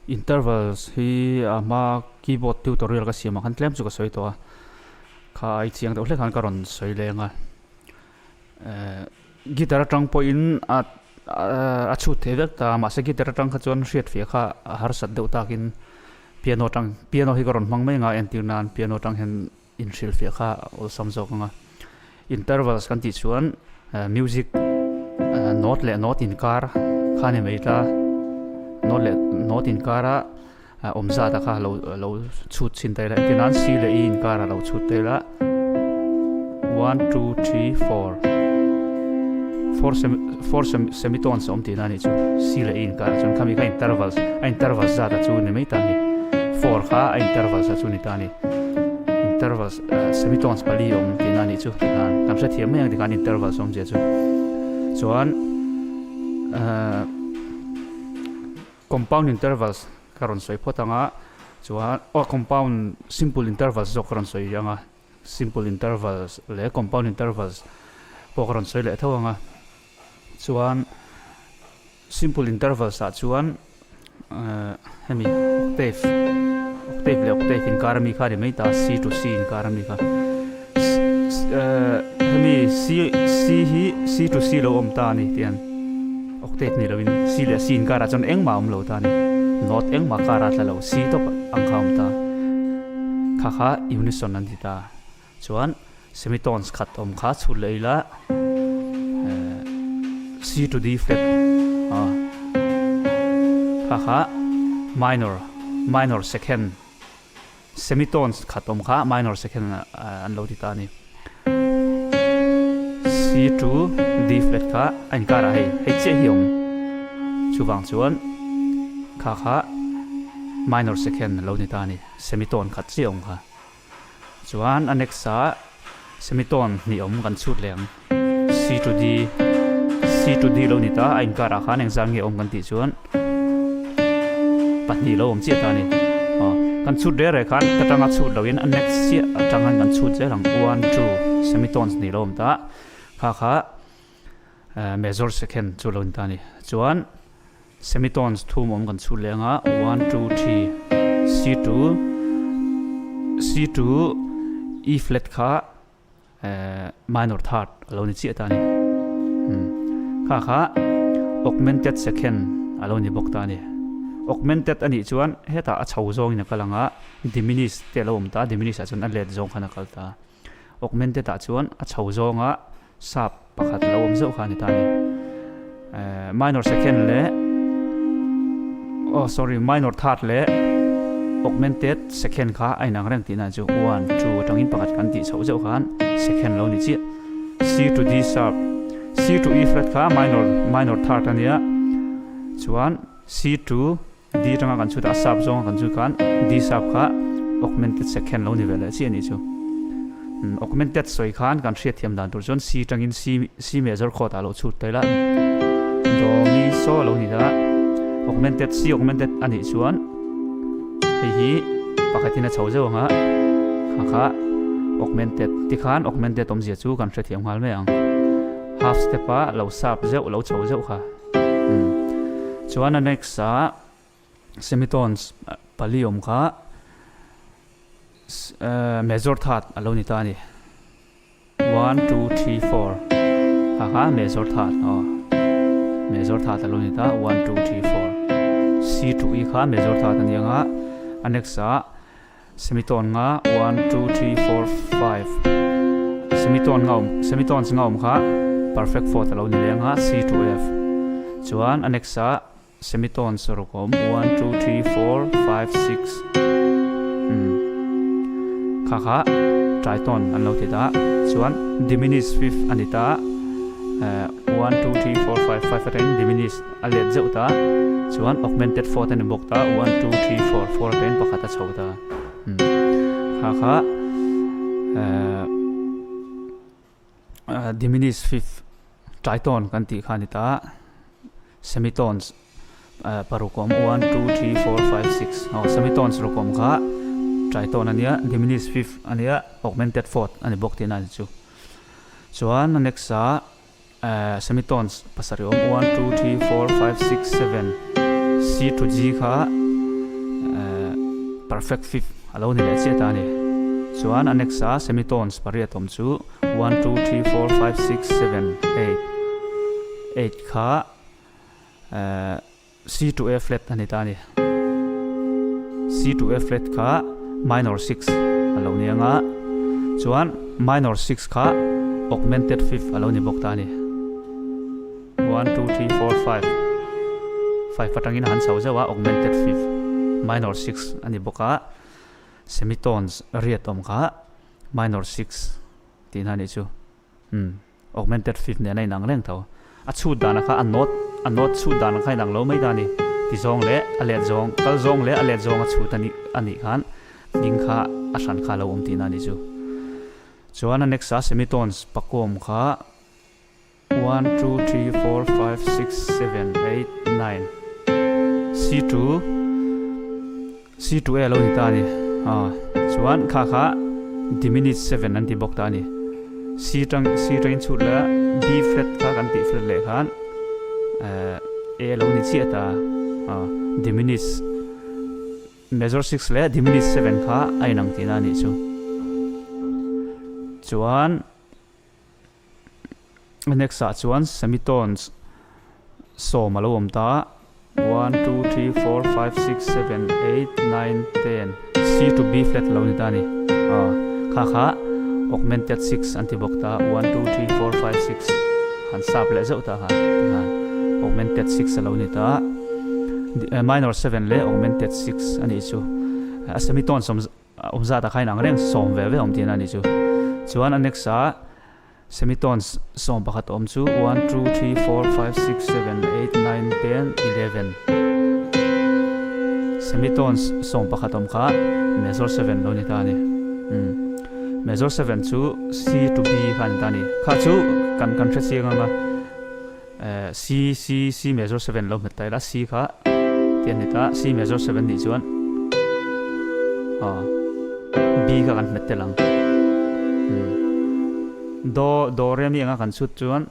Intervals hi a hma keyboard tutorial ka siam ah khan tlem chu ka sawi tawh a, kha ai chiang deuh hlek khan ka rawn sawi leng a. Eh guitar atang pawhin a a chhut thei vek ta mahse guitar atang kha chuan hriat fiah kha a harsat deuh takin piano atang piano hi ka rawn hmang mai ang a entir nan piano atang hian inhrilh fiah kha a awlsam zawk ang a. Intervals kan tih chuan music note leh note inkar kha ni mai ta note leh note inkara awm zat a kha lo lo chhut chhin ta ila entir nan C leh E inkar a lo chhut ta ila one two three four four semi four semitones a awm tihna a nih chu C leh E inkar ah chuan khami kha intervals a intervals zat a chu ni mai ta a ni four kha a intervals a chu ni ta a ni intervals semitones pali a awm tihna a nih chu tikhan kan hrethiam mai ang tikhan intervals a awm zia chu chuan ahh. Compound intervals ka rawn sawi phawt ang a, chuan aw compound simple intervals zawk ka rawn sawi ang a, simple intervals leh compound intervals pawh ka rawn sawi leh tho ang a, chuan simple intervals ah chuan eh hemi octave octave leh octave inkar ami kha a ni mai ta C to C inkar ami kha eh hemi C C hi C to C lo awm ta a ni tih an. Octave ni loin C leh C inkarah chuan engmah a awm lo ta a ni. Note engmah kar a tla lo, C tawp ang kha a awm ta. Kha kha unison an ti ta. Chuan semitones khat awm kha chhut leh ila C to D flat a kha kha minor, minor second. Semitones khat awm kha minor second an lo ti ta a ni. C to D flat kha a inkar ah hei hei chiah hi a awm. Chuvang chuan kha kha minor second a lo ni ta a ni. Semitone khat chiah a awm kha. Chuan a next ah semitone hnih awm kan chhut leh ang. C to D C to D lo ni ta a inkar ah khan engzah nge awm kan tih chuan pahnih lo awm chiah ta a ni. Aw kan chhut reh reh khan ka tanga chhut loin a next chiah atang khan kan chhut zel ang one two semitones hnih lo awm ta kha kha major second chu lo ni ta a ni. Chuan semitones thum awm kan chhut leh anga one two three C to C to E flat kha minor third a lo ni chiah ta a ni. Kha kha augmented second a lo ni bawk ta a ni. Augmented a nih chuan hetah a chho zawngin a kal ang a, diminish te a lo awm ta a, diminish ah chuan a let zawng khan a kal ta. Augmented ah chuan a chho zawnga sap pakhat lo awm zeuh kha a ni ta a ni. Minor second leh oh sorry minor third leh augmented second kha a inang reng tihna chu one two atangin pakhat kan tih chhoh zeuh khan second lo ni chiah C to D sharp C to E flat kha minor minor third a nia chuan C to D atanga kan chhut a sharp zawnga kan chhut khan D sharp kha augmented second lo ni ve leh chiah a nih chu augmented sawi khan kan hriat thiam dan tur chuan C atangin C C major chord ah lo chhut ta ila do mi so lo ni ta augmented C augmented a nih chuan hei hi pakhatin a chho zeuh ang a kha kha augmented tikhan augmented awmzia chu kan hrethiam nghal mai ang half step a lo sharp zeuh lo chho zeuh kha. Chuan a next ah semitones pali awm kha major third a lo ni ta a ni. One two three four kha kha major third aw major third a lo ni ta one two three four C to E kha major third a ni ang a a next ah semitone nga one two three four five semitone nga awm semitones nga awm kha perfect fourth a lo ni leh ang a C to F chuan a next ah semitones ruk a awm one two three four five six umm kha kha tritone an lo ti ta chuan diminished fifth a ni ta eh one two three four five five atangin diminished A let zeuh ta chuan augmented fourth a ni bawk ta one two three four four atangin pakhat a chho ta umm kha kha ehh diminished fifth tritone kan tih kha a ni ta semitones eh paruk a awm one two three four five six aw semitones ruk a awm kha tritone a nia diminished fifth a nia augmented fourth a ni bawk tihna a ni chu chuan a next ah. Semitones pasarih awm one two three four five six seven C to G kha perfect fifth a lo ni leh chiah ta a ni. Chuan a next a semitones pariat awm chu one, two, three, four, five, six, seven, eight, eight kha eh C to A flat a ni ta a ni. C to A flat kha minor six a lo ni ang a, chuan minor six kha augmented fifth a lo ni bawk ta a ni. One, two, three, four, five, five atangin a han chho zeuh a, augmented fifth, minor six a ni bawk a, semitones riat awm kha minor six tihna a nih chu. Umm, augmented fifth nen a inang reng tho. A chhut dana kha a note, a note chhut dan kha a inang lo mai ta a ni. Ti zawng leh a let zawng, kal zawng leh a let zawng a chhut a nih a nih khan ding kha a hran kha a lo awm tihna a nih chu. Chuan a next a semitones pakawm kha One, two, three, four, five, six, seven, eight, nine. C to C to A lo ni ta a ni. Ah, chuan kha kha diminished seven an ti bawk ta a ni. C tang C tangin chhut leh B flat kha kan tih flat leh khan eh A lo ni chiah ta. Ah, diminished major six leh diminished seven kha a inang tihna a nih chu. Chuan Next ah chuan semitones sawm a lo awm ta one two three four five six seven eight nine ten C to B flat lo ni ta a ni ah kha kha augmented six an ti bawk ta one two three four five six han sap leh zeuh ta khan tikhan augmented six a lo ni ta minor seven leh augmented six a nih chu a semitones awm Awm zat ah kha inang reng sawm ve ve awm tihna a ni chu. Chuan a next ah semitones 11 awm chu one, two, three, four, five, six, seven, eight, nine, ten, eleven. Semitones 11 awm kha major seven lo ni ta a ni. Umm major seven chu C to B kha a ni ta a ni. Kha chu kan kan hre chiang ang a. C C C major 7 lo hmet ta ila C kha ti a ni ta C major 7 nih chuan B kha kan hmet tel ang Do do re mi anga kan chhut chuan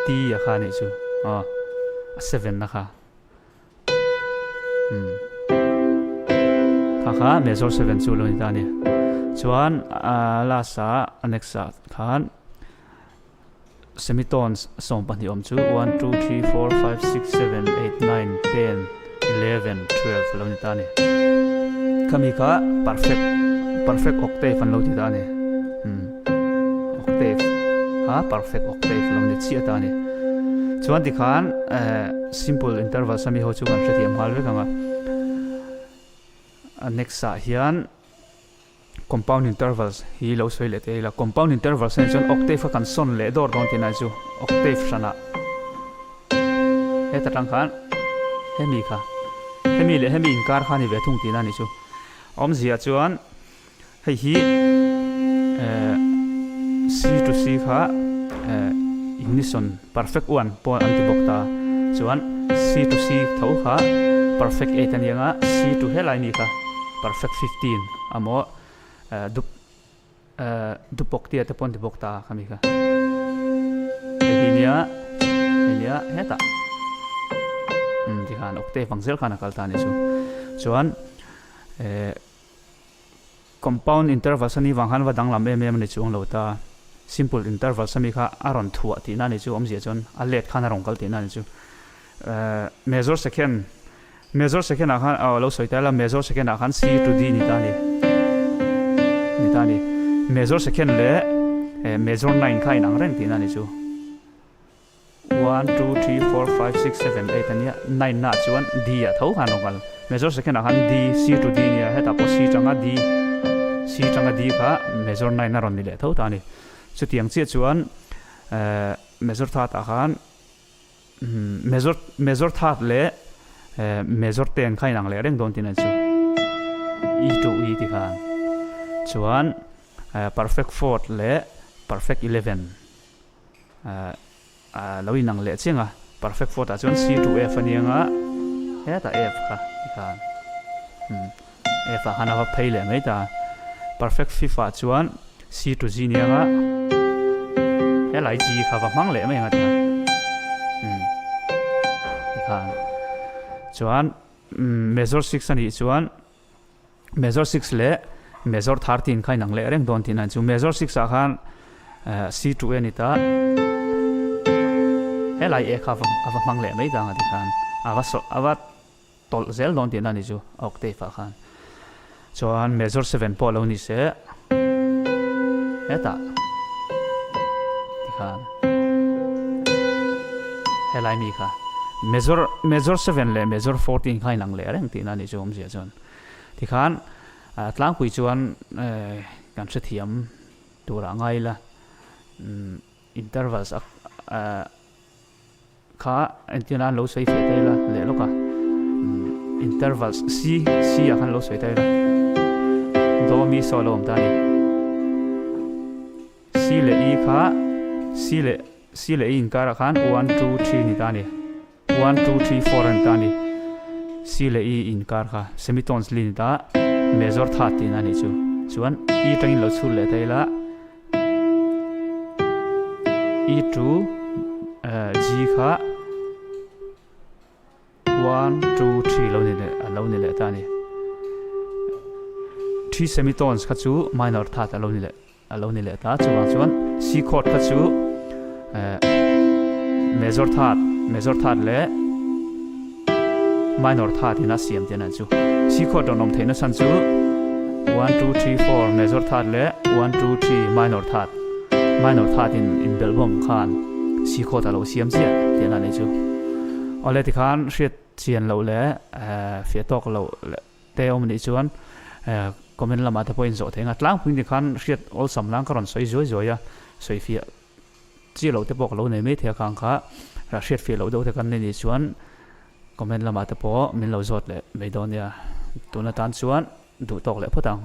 T a kha nih chu a 7 na kha kha kha major 7 chu lo ni ta ni chuan last a next ah khan Semitones 12 awm chu one, two, three, four, five, six, seven, eight, nine, ten, eleven, twelve a lo ni ta a ni. Khami kha perfect perfect octave an lo ti ta a ni. Umm octave kha perfect octave a lo ni chiah ta a ni. Chuan tikhan eh simple intervals ami ho chu kan hrethiam nghal vek ang a. A next ah hian. Compound intervals hi lo sawi leh teh ila. Compound intervals anih chuan octave kha kan sawn leh dawr dawn tihna chu octave hranah heta tang khan hemi kha hemi leh hemi inkar kha a ni ve thung tihna anih chu. Awmzia chuan hei hi eh C to C kha eh unison perfect one pawh an ti bawk ta chuan C to C tho kha perfect eight a ni ang a C to helai mi kha perfect 15 amaw dup dupawk tia te pawh an ti bawk ta khami kha hei hi nia hei nia hetah umm tikhan octave ang zel khan a kal ta a nih chu chuan eh Compound intervals a nih vang khan va danglam em em a ni chuang lo ta. Simple intervals ami kha a rawn thuah tihna a ni chu awmzia chuan a let khan a rawn kal tihna a ni chu. Major second, Major second ah khan aw lo sawi ta ila major second ah khan C to D ni ta a ni. Ni ta a ni. Major second leh major nine kha a inang reng tihna a ni chu. One, two, three, four, five, six, seven, eight a nia. Nine naah chuan D ah tho khan a rawn kal. Major second ah khan D, C to D nia. Hetah pawh C tanga D, C tanga D kha major nine a rawn ni leh tho ta a ni. Chutiang chiah chuan eh major third ah khan major major third leh eh major ten kha inang leh reng dawn tihna chu. E to E ti khan. Chuan eh perfect fourth leh perfect eleven. A lo inang leh chiang a, perfect fourth ah chuan C to F a ni ang a, hetah F kha tikhan umm F ah khan a va phei leh mai ta, perfect fifth ah chuan C to G ni ang a, helai G kha va hmang leh mai ang a tikhan umm tikhan chuan umm major six a nih chuan. Major 6 leh Major 13 kha inang leh reng dawn tihna a ni chu. Major 6 ah khan C to A ni ta. Helai A kha a va hmang leh mai ta ang a ti khan a va a va tawlh zel dawn tihna a ni chu a octave ah khan. Chuan Major 7 pawh lo ni se hetah tikhan helai mi kha Major Major 7 leh Major 14 kha inang leh reng tihna a ni chu awmzia chuan. Tikhan tlangpui chuan kan hrethiam turah ngai ila intervals a kha entir nan lo sawi fiah ta ila leh lawk a intervals C C ah khan lo sawi ta ila do mi so lo awm ta a ni C leh E kha C leh C leh E inkarah khan 1 2 3 ni ta a ni. One, two, three, four a ni ta a ni. C leh E inkar kha semitones li ni ta major third tihna a nih chu. Chuan E tangin lo chhut leh ta ila E to G kha one, two, three lo ni leh a lo ni leh ta a ni. Three semitones kha chu minor third a lo ni leh. A lo ni leh ta, chuvang chuan C chord kha chu major third, major third leh minor third in a siam tih a chu. C chord rawn awm theihna chhan chu 1 2 3 4 major third leh 1 2 3 minor third, minor third in inbelhbawm khan C chord a lo siam chiah tih a ni chu. Awle tikhan hriat chian loh leh fiah tawk loh leh te awm anih chuan comment lamah te pawh inzawh theih ang a, tlangpui ni khan hriat awlsam lang ka rawn sawi zuai zuai a, sawi fiah chi loh te pawh ka lo nei mai thei a khang kha hriat fiah loh deuh te kan nei nih chuan comment lamah te pawh min lo zawt leh mai dawn nia, tun atan chuan duh tawk leh phawt ang.